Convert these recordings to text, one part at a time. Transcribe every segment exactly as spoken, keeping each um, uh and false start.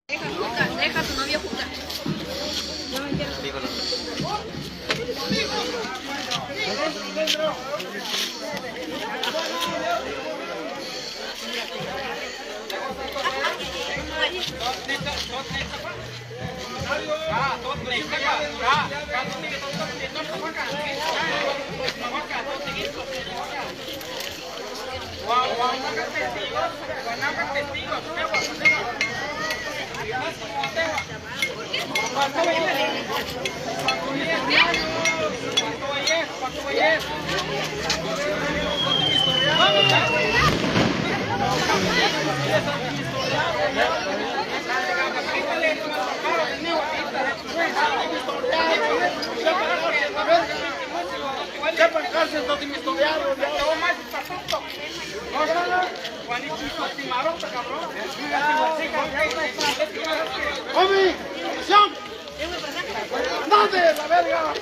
Deja, deja a tu novio jugar. ¡Hombre! ¡Acción! ¡Andate, la verga!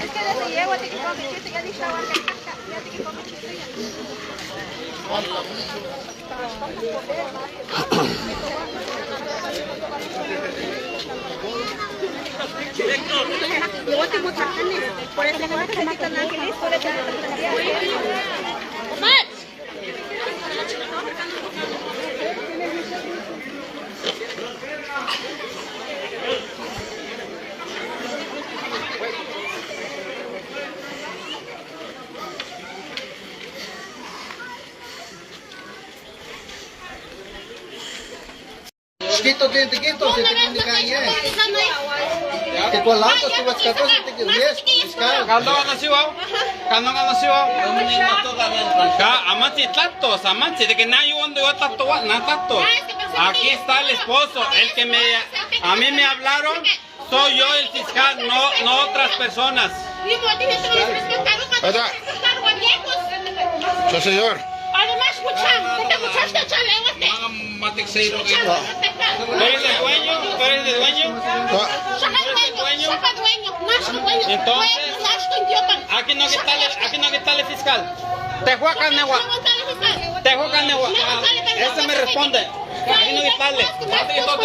Es que desde yegua te quitó mi chiste, ya ni estaba acá, ya te quitó mi chiste. Llegó Timoteo, por eso no necesitan ángeles, por eso no necesitan ángeles. Quito, tiene quito, se tiene que caer. Te cual auto, tú vas catorce, te quedas diez, fiscal. Cuando ganó Siwa, cuando ganó Siwa. Ka, amansi tlatos, amansi de que na yo ando yo tlato, na tlatos. Aquí está el esposo, el que me, a mí me hablaron, soy yo el fiscal, no, no otras personas. Ahora, sí, señor. Tú eres el dueño, tú eres el dueño. Entonces, aquí no quitarle, aquí no quitarle fiscal. Te juega newa. Te juega newa. Este me responde. Aquí no quitarle. Aquí no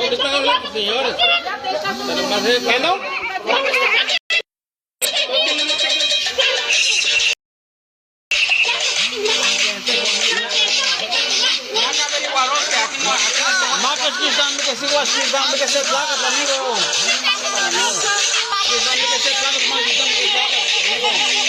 quitarle, señor. ¿Qué no? Maka si zambi ke si wa si zambi ke se placa también, weón. Si zambi ke se placa, maka si zambi ke placa también, weón.